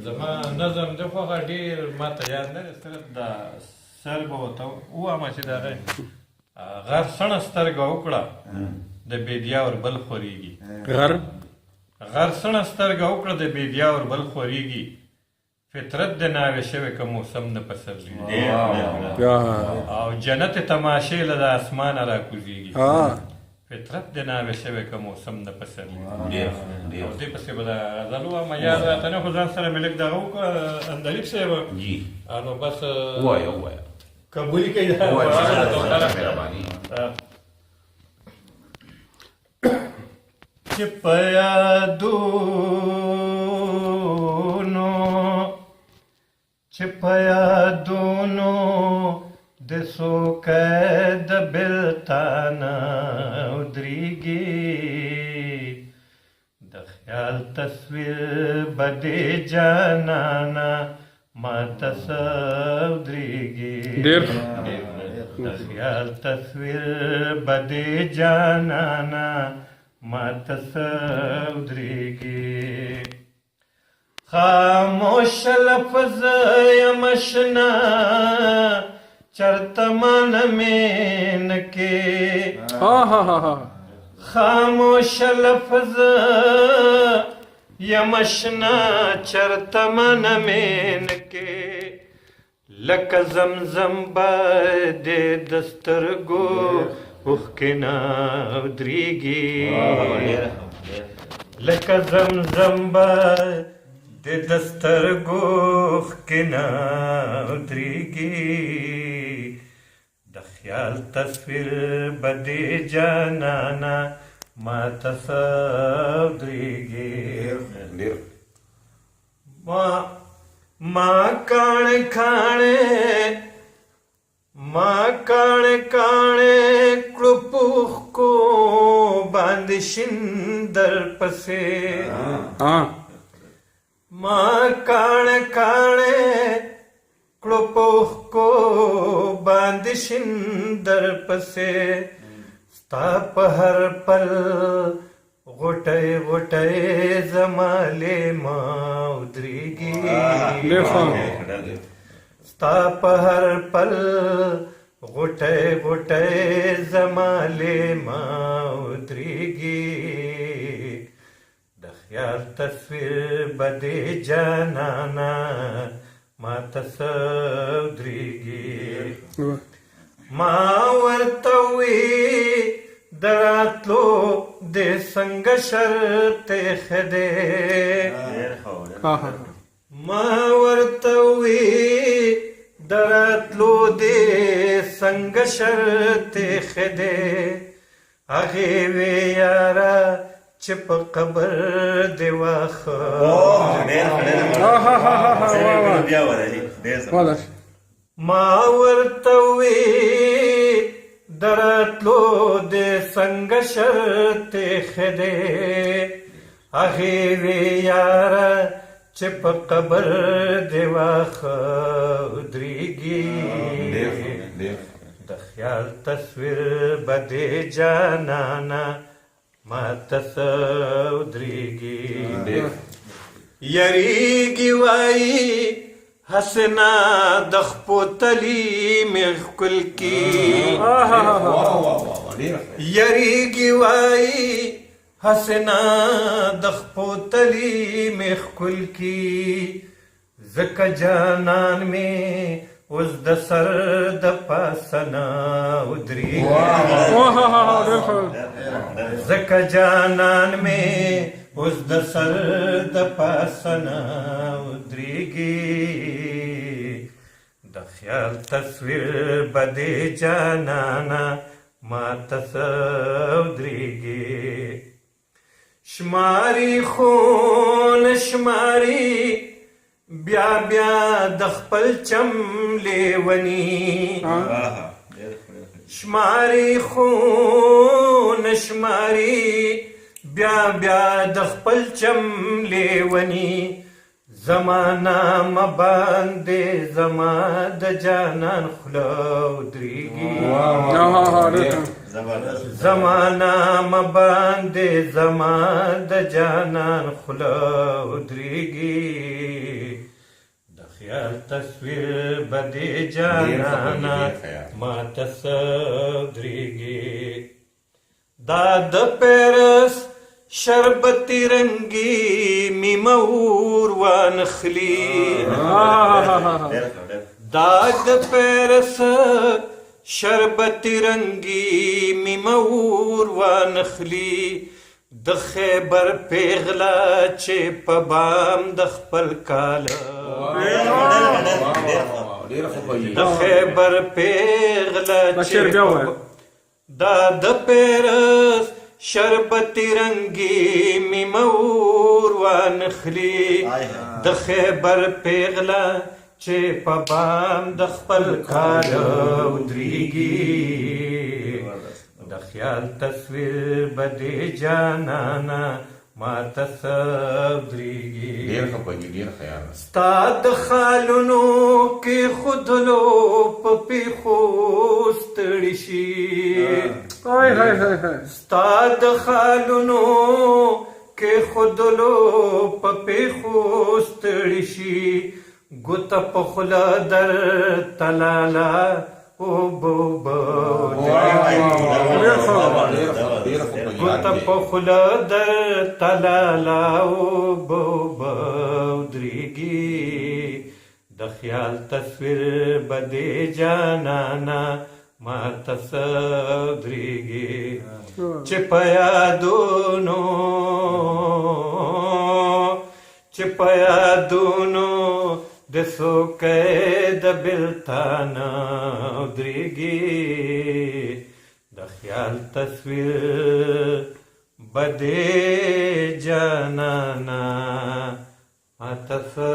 زما نظم دی، خو هغه ډېر ما ته یاد نه دی، صرف د سر به ورته ووایم چې د هغې غر سڼه سترګه وکړه د بېدیا ور بل خورېږي. غر غر سڼه سترګه وکړه د بېدیا ور بل خورېږي، فطرت د ناوې شوی که موسم نه پسرلي او جنت تماشې له د اسمانه راکوزېږي. فطرت د ناوې شوی که موسم نه پسرلي. او دې پسې به دا غزل ووایم، یاد راته نه، خو ځان سره مې لږ دغه وکړه. اندلیب صاحب جی نو بس ووایه ووایه. قبولي کوي دا. مهرباني. چې په یادونو، چې په یادونو د څوکۍ د بلتانه ودرېږي، د خیال تصویر به دې جانانه ما ته څه ودرېږي. ډېر د خیال تصویر به دې جانانه ما ته څه ودرېږي. خاموش لفظ یم اشنا چرته من مین کې. ها ها ها ها. خاموش لفظ یم اشنا چرته من مین کې، لکه زمزم به د دسترګو اوښکې نه ودرېږي، لکه زمزم به د دسترګو اوښکې نه ودرېږي. د خیال تصویر به دې جانانه ما ته څه ودرېږي. ډېر ما ما کاڼه کاڼه، ما کاڼه کاڼه کړو پوښکو باندې شیندر پسې. ها ما کاڼه کاڼه کړو پوښکو باندې شیندر پسې، ستا په هر پل غوټۍ غوټۍ زما لېمه ودرېږي. ډېر ښه. ستا په هر پل غوټۍ غوټۍ زما لېمه ودرېږي. د خیال تصویر به دې جانانه ما ته څه ودرېږي. ما ورته وی دراتلو د څنګه شرط ښه دی. ها ها. ما ورته وی دراتلو دې څنګه شرط ښه دی، هغې وی یاره چې په قبر دې واخه. ها ها ها ها. بیا ورځي ډېر. والا. ما ورته وی دراتلو دې څنګه شرط ښه دی، هغې وی یاره چې په قبر دې واخه ودرېږي. ډېر ډېر. د خیال تصویر به دې جانانه ما ته څه ودرېږي. ډېر. یریږي وایي حسنا د خپو تلي مې ښکل کی. ها ها ها. واه واه واه، ډېر. یریږي وایي حسنا د خپو تلي مې ښکل کی، ځکه جانان مې اوس د سر د پاسه نه ودرېږي. واه ها ها، ډېر ښه. ځکه جانان مې اوس د سر د پاسه نه ودرېږي. د خیال تصویر به دې جانانه ما ته څه ودرېږي. شماري خون شماري بیا بیا د خپل چم لیوني، شماري خون شماري بیا بیا د خپل چم لیوني، زما نامه باندې زما د جانان خوله ودرېږي. ها ها ها، ډېر ښه. زبردست. زما نامه باندې زما د جانان خوله ودرېږي. خیال تصویر به دې جانانه ما ته څه ودرېږي. دا د پیرس شربتي رنګي میمه اور وانخلي. دا د پیرس شربتي رنګي میمه اور وانخلي. د خیبر پیغله چې په بام د خپل کاله، د خیبر پیغله چې دا د پیرس شربتي رنګي میمه اور وانخلي. د خیبر پیغله چې په بام د خپل کاله ودرېږي. د خیال تصویر به دې جانانه ما ته څه ودرېږي. ډېر ښه پوهېږي، ډېر ښه یار. ستا د خالونو کې خودلو په پېښو ستړي شي. ستا د خالونو کې خودلو په پېښو ستړي شي. ګوته په خوله در تلاله اوبه اوبه، ګوته په خوله در تلاله اوبه اوبه ودرېږي. د خیال تصویر به دې جانانه ما ته څه ودرېږي. چې په یادونو، چې په یادونو د څوکۍ د بلتانه ودرېږي. د خیال تصویر به دې جانانه ما ته څه